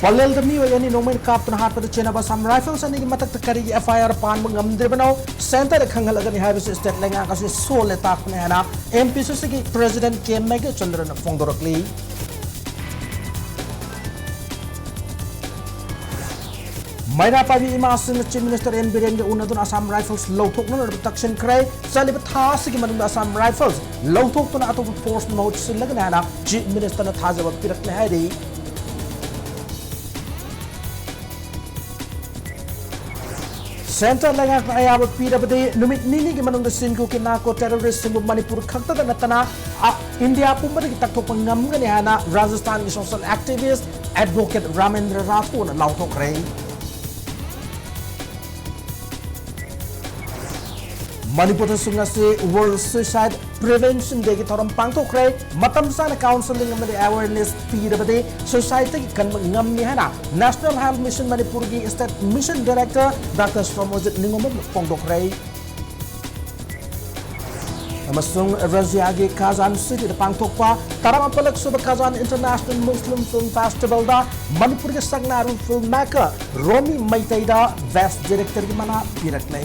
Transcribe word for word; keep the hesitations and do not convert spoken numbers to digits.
ꯄꯂꯦꯜꯗ ꯃꯤꯑꯣꯏ ꯑꯅꯤ ꯅꯣꯡꯃꯩꯅ ꯀꯥꯞꯇꯨꯅ ꯍꯥꯠꯄꯗ ꯆꯦꯟꯅꯕ ꯑꯁꯥꯝ ꯔꯥꯏꯐꯜꯁ ꯑꯅꯤꯒꯤ ꯃꯊꯛꯇ ꯀꯔꯤꯒꯤ F I R ꯄꯥꯟꯕ ꯉꯝꯗ꯭ꯔꯤꯕꯅꯣ? ꯁꯦꯟꯇꯔꯗ ꯈꯪꯍꯜꯂꯒꯅꯤ ꯍꯥꯏꯕꯁꯤ ꯁ꯭ꯇꯦꯠ ꯂꯩꯉꯥꯛ ꯑꯁꯤ ꯁꯣꯜꯂꯦ ꯇꯥꯛꯄꯅꯤ ꯍꯥꯏꯅ M P C C ꯒꯤ President K ꯃꯦꯘꯆꯟꯗ꯭ꯔꯅ ꯐꯣꯡꯗꯣꯔꯛꯂꯤ꯫ ꯃꯩꯔꯥ ꯄꯥꯏꯕꯤ ꯏꯃꯥꯁꯤꯡꯅ Chief Minister N ꯕꯤꯔꯦꯟꯒ ꯎꯅꯗꯨꯅ ꯑꯁꯥꯝ ꯔꯥꯏꯐꯜꯁ ꯂꯧꯊꯣꯛꯅꯅꯕ ꯇꯛꯁꯤꯟꯈ꯭ꯔꯦ꯫ ꯆꯠꯂꯤꯕ ꯊꯥ ꯑꯁꯤꯒꯤ ꯃꯅꯨꯡꯗ ꯑꯁꯥꯝ ꯔꯥꯏꯐꯜꯁ ꯂꯧꯊꯣꯛꯇꯨꯅ ꯑꯇꯣꯞꯄ ꯐꯣꯔꯁꯅ ꯃꯍꯨꯠ ꯁꯤꯜꯂꯒꯅꯤ ꯍꯥꯏꯅ Chief Ministerꯅ ꯊꯥꯖꯕ ꯄꯤꯔꯛꯂꯦ ꯍꯥꯏꯔꯤ꯫ ꯁꯦꯟꯇꯔ ꯂꯩꯉꯥꯛꯅ ꯑꯌꯥꯕ ꯄꯤꯔꯕꯗꯤ ꯅꯨꯃꯤꯠ ꯅꯤꯅꯤꯒꯤ ꯃꯅꯨꯡꯗ ꯁꯤꯟꯒꯨꯀꯤ ꯅꯥꯔꯀꯣ ꯇꯦꯔꯣꯔꯤꯁꯁꯤꯡꯕꯨ ꯃꯅꯤꯄꯨꯔ ꯈꯛꯇꯗ ꯅꯠꯇꯅ ꯑ, ꯏꯟꯗꯤꯌꯥ ꯄꯨꯝꯕꯗꯒꯤ ꯇꯛꯊꯣꯛꯄ ꯉꯝꯒꯅꯤ ꯍꯥꯏꯅ ꯔꯥꯖꯁꯊꯥꯟꯒꯤ social activist advocate ꯔꯥꯃꯦꯟꯗ꯭ꯔ ꯔꯥꯊꯣꯔꯅ ꯂꯥꯎꯊꯣꯛꯈ꯭ꯔꯦ꯫ ꯃꯅꯤꯄꯨꯔꯗꯁꯨ ꯉꯁꯤ World Suicide Prevention Dayꯒꯤ ꯊꯧꯔꯝ ꯄꯥꯡꯊꯣꯛꯈ꯭ꯔꯦ꯫ ꯃꯇꯝ ꯆꯥꯅ counselling ꯑꯃꯗꯤ awareness ꯄꯤꯔꯕꯗꯤ suicideꯇꯒꯤ ꯀꯟꯕ ꯉꯝꯃꯤ ꯍꯥꯏꯅ National Health Mission ꯃꯅꯤꯄꯨꯔꯒꯤ State Mission Director Doctor ꯁꯣꯃꯣꯖꯤꯠ ꯅꯤꯉꯣꯝꯕꯝꯅ ꯐꯣꯡꯗꯣꯛꯈ꯭ꯔꯦ꯫ ꯑꯃꯁꯨꯡ ꯔꯖꯤꯌꯥꯒꯤ ꯀꯥꯖꯥꯟ ꯁꯤꯇꯤꯗ ꯄꯥꯡꯊꯣꯛꯄ ꯇꯔꯥꯃꯥꯄꯜꯂꯛ ꯁꯨꯕ ꯀꯥꯖꯥꯟ International Muslim Film Festivalꯗ ꯃꯅꯤꯄꯨꯔꯒꯤ ꯁꯛꯅꯥꯏꯔꯕ film maker ꯔꯣꯃꯤ ꯃꯩꯇꯩꯗ Best Directorꯒꯤ ꯃꯅꯥ ꯄꯤꯔꯛꯂꯦ꯫